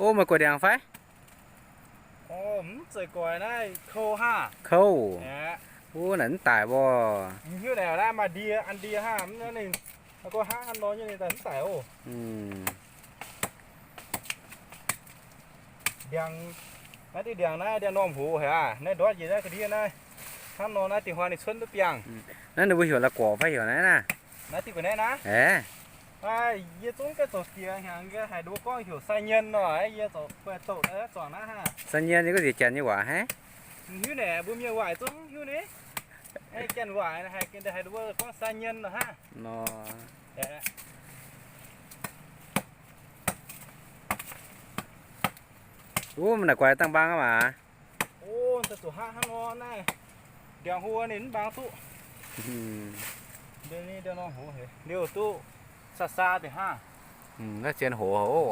O, meih guaix ndiangx fai? Kouv. Wuov naaic mv daic mbuo. Hiuv naaic, an ndie hnangv, mv daic oc. Ndiangx, naaiv diuh ndiangx naaiv, ndiangx-normh hoz haic aqv. Naaiv ndortv njiec naaiv ga'ndiev naaiv. Hnangv nor naaiv diuh hnoi ninh cuotv duqv biangh. Naaiv ninh mbuo heuc la'guoqv fai heuc naaiv naaiv? Naaiv diuh ga'naaiv naaiv. Aeqv, yie zungv gengh zoux diex hnyangx, yie haiz ninh mbuo gorngv heuc sai nyien nor, yie zoux buatc doqc zuangx naaiv hnangv. Sai nyien nyei gorngv nziex janx nyei waac hnangv. Hiuv naaic mbuo mienh waac zungv hiuv ni. Janx waac haiz ninh mbuo gorngv sai nyien nor hnangv. Nor. Wuov naaic guaix dangh mbaang aqv maah. O, zuqc hnangv hnangv nor naaiv, ndiangx-hoz ninh mv mbaang duqv. Liuz duqv saa saa deix hnangv. Naaiv zien hoz oc.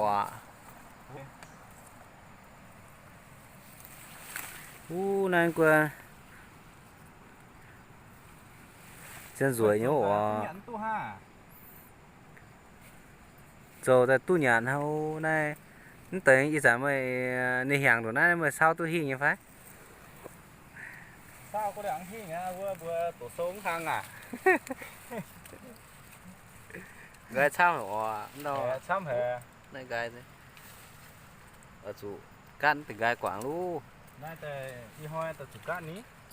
Wuov naaiv guo zien nzueic nyei oc. Zoux daaih duqv nyanc hnangv naaiv. Mv deix ih zanc meih ninh hiaangx ndongc naaiv meih cau duqv hingh nyei fai? Nqaai camv haic oc. Naaiv nqaai oix zuqc gaatv deix nqaai guangc luv.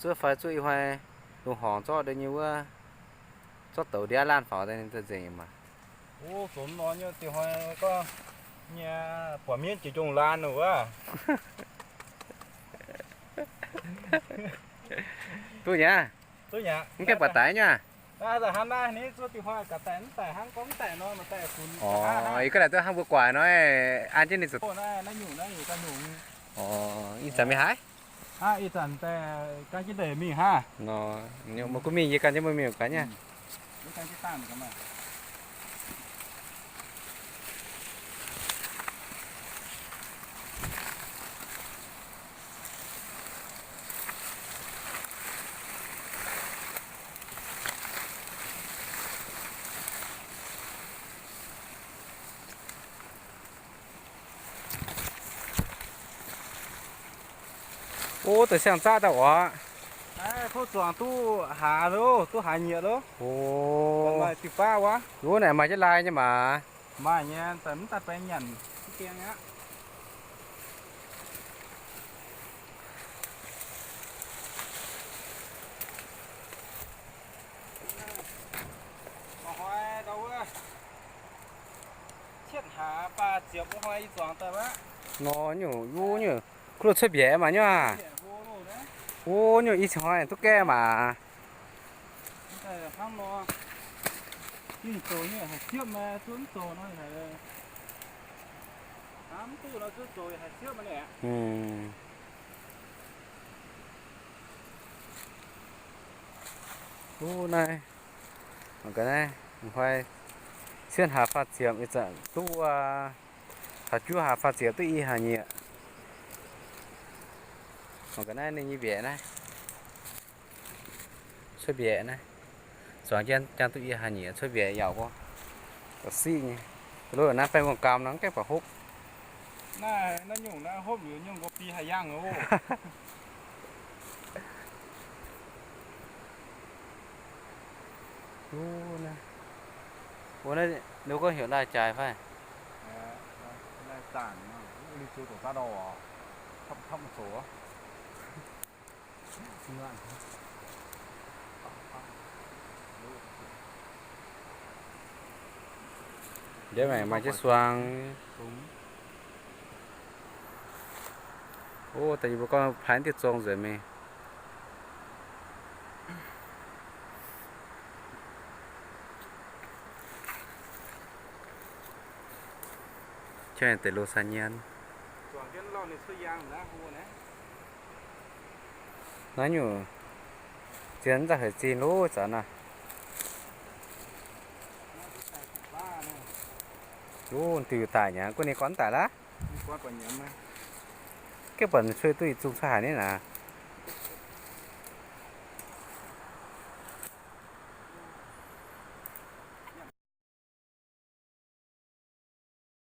Zuov fai zuov ih hnoi lungh horngc zorqv deix nyei wuov, zorqv douz ndiav laanh faaux deix ninh daaih nzengc maah. Zoux nor nyei diuh hnoi gorngv nyei buatc mienv jiex njongh laanh wuov. Duqv nyei. Mv gaengh buatc daic nyei. Hnangv naaiv ni zuov diuh hnoi ga'daic mv daic hnangv gorngv mv daic nor, maaih daic funx. Orv, ih ga'naaiv duqv hnangv mbuo guaax nor, an jienv ninh zuqc. Orv, ih zanc mingh haaix? Ih zanc daaih gan jienv ndeic mingh hnangv. Nor, meih gunv mingh yie gan jienv meih mingh gaax nyei. O, deix siang-zaqv daaih oc. Tov zuangx duqv haaix lo, duqv haaix nyieqc lo. O, diuh baav wuov. Wuov naaic maaih jienv lai nyei maah. Maaih nyei, mv daaih baeng nyanc. Nor nyungc, wuov nyungc, kuv lo cuotv mbiaeqc maah nyungc aac. Wuov nyungc i cingx hnoi duqv gaeqv maah. Wuov naaiv, mangc gaax naaiv, hnoi cietv hlaax faah ziepc ih zanc duqv, taux juov hlaax faah ziepc duqv i hlaax nyieqc. Mangc gaax naaiv ninh nyei mbiaeqc naaiv, cuotv mbiaeqc naaiv, zuangx jienv jangx duqv i hlaax nyieqc cuotv mbiaeqc yaac mbuo gauh siqv nyei. Lo naaiv baengh wuonh gaam nor mv gaengh baac hopv. Wuov naaiv, wuov naaiv, ninh gorngv heuc laih jaaix fai? Ndiev maengc maaih jienv suang. O, da'nyeic mbuo gorngv paaiv diuh zong nzueic mingh. Deix lo sai nyien. Naaiv nyungc zien zaqc haic zinh lo zaqc naaiv. Lo diuh daic nyei, gu'nyuoz gorn daic laav. Gaengh buatc cuei duqv yietc zungh cuotv haic nyei naaic.